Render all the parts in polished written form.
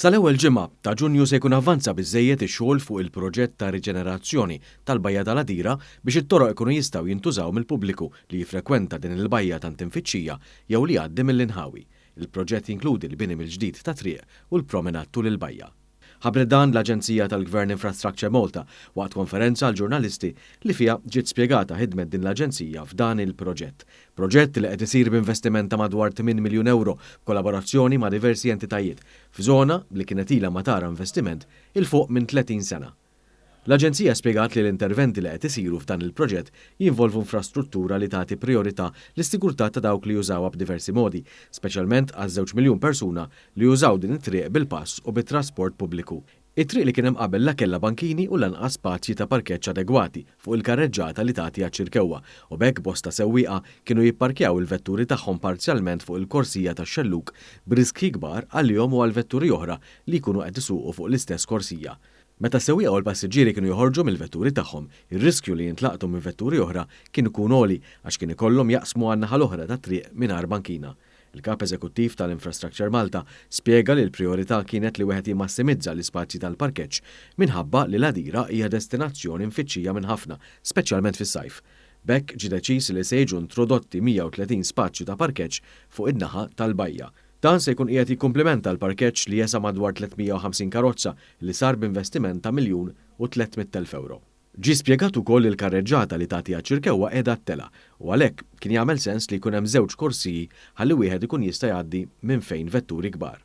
Sal-ewwel ġimgħa ta' Ġunju se jkun avvanza biżżejjed ix-xogħol fuq il-proġett ta' riġenerazzjoni tal-Bajja tal-Għadira biex it-toroq ikunu jistgħu jintużaw mill-pubbliku li jiffrekwenta din il-bajja tant imfittxija jew li jgħaddi mill-inħawi. Il-proġett jinkludi l-bini mill-ġdid ta' triq u l-promenade tul il-bajja. Ħabbret dan l-aġenzija tal-Gvern Infrastructure Malta waqt konferenza għall-ġurnalisti li fiha ġiet spjegata ħidmet din l-aġenzija f'dan il-proġett. Proġett li qed isir b'investiment ta' madwar 8 miljun ewro b'kollaborazzjoni ma' diversi entitajiet f'żona li kienet ilha ma tara investiment 'il fuq minn 30 sena. L-aġenzija spjegat li l-interventi li qed isiru f'dan il-proġett jinvolvu infrastruttura li tagħti prijorità lis-sigurtà ta' dawk li jużawha b'diversi modi, speċjalment għaż-żewġ miljun persuna li jużaw din it-triq bil-pass u bit-trasport pubbliku. It-triq li kien hemm qabel la kellha bankini u lanqas spazji ta' parkeġġ adegwati fuq il-karreġġata li tagħti għaċ-Ċirkewwa u b'hekk bosta sewwieqa kienu jipparkjaw il-vetturi tagħhom parzjalment fuq il-korsija tax-xellug b'riskji kbar għalihom u għal vetturi oħra li jkunu qed isuqu fuq l-istess korsija. Meta s-sewwieqa u l-passiġġieri kienu joħorġu mill-vetturi tagħhom, ir-riskju li jintlaqtu minn vetturi oħra kien ikun għoli għax kien ikollhom jaqsmu għan-naħa l-oħra tat-triq mingħajr bankina. Il-Kap Eżekuttiv tal-Infrastructure Malta spjega li l-prijorità kienet li wieħed jimmassimizza l-ispazji tal-parkeġġ minħabba li l-Għadira hija destinazzjoni mfittxija minn ħafna, speċjalment fis-sajf. B'hekk ġie deċiż li se jiġu introdotti 130 spazju ta' parkeġġ fuq in-naħa tal-bajja. Dan se jkun qiegħed jikkumplimenta l-parkeġġ li jesa' madwar 350 karozza li sar b'investiment ta' 1,300,000 ewro. Ġie spjegat ukoll li l-karreġġata li tagħti għaċ-Ċirkewwa qiegħda ttela' u għalhekk kien jagħmel sens li jkun hemm żewġ korsiji ħalli wieħed ikun jista' jgħaddi minn fejn vetturi kbar.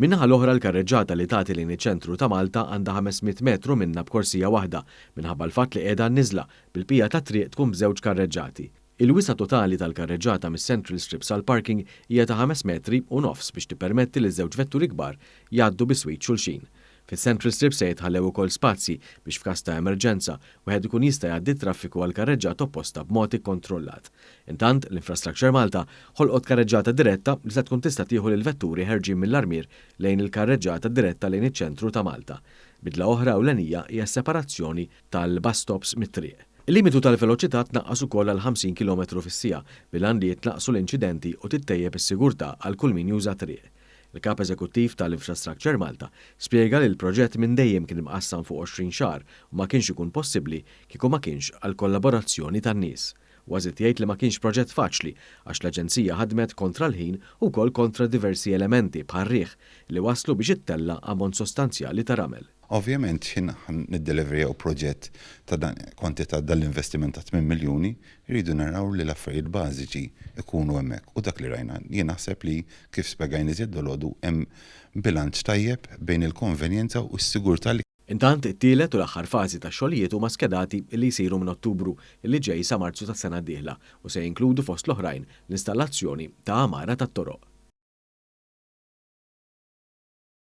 Min-naħa l-oħra l-karreġġata li tagħti lejn iċ-ċentru ta' Malta għandha 500 metru minnha b'korsija waħda minħabba l-fatt li qiegħda għan-niżla, bil-bqija tat-triq tkun b'żewġ karreġġati. Il-wisa' totali tal-karreġġata mis-Central Strip sal-parking hija ta' ħames metri u nofs biex tippermetti li żewġ vetturi kbar jgħaddu biswit xulxin. Fis-Central Strip se jitħallew ukoll spazji biex f'każ ta' emerġenza, wieħed ikun jista' jgħaddi t-traffiku għall-karreġġata opposta b'mod ikkontrollat. Intant, l-Infrastructure Malta ħolqot karreġġata diretta li se tkun tista' tieħu lill-vetturi ħerġin mill-Armier lejn il-karreġġata diretta lejn iċ-ċentru ta' Malta. Bidla oħra ewlenija hija s-separazzjoni tal-bus stops mit-triq. Il-limitu tal-veloċità tnaqqas ukoll għal 50 kilometru fis-siegħa bil-għan li jitnaqqsu l-inċidenti u tittejjeb is-sigurtà għal kull min juża t-triq. Il-Kap Eżekuttiv tal-Infrastructure Malta spjega li l-proġett minn dejjem kien imqassam fuq 20 xahar u ma kienx ikun possibbli kieku ma kienx għall-kollaborazzjoni tan-nies. Huwa żied jgħid li ma kienx proġett faċli għax l-aġenzija ħadmet kontra l-ħin u wkoll kontra diversi elementi bħar-riħ li wasslu biex ittella' ammont sostanzjali ta' ramel. Ovvjament x'ħin niddeliverjaw proġett ta' dan kwantità dal-investiment ta' 8 miljuni, irridu naraw li l-affarijiet bażiċi jkunu hemmhekk u dak li rajna. Jien naħseb li kif spjegajna iżjed dalgħodu hemm bilanċ tajjeb bejn il-konvenjenza u s-sigurtà li Intant, it-tielet u l-aħħar fażi tax-xogħlijiet huma skedati li jsiru minn Ottubru li ġej sa Marzu tas-sena d-dieħla u se jinkludu fost l-oħrajn l-installazzjoni ta' għamara tat-toroq.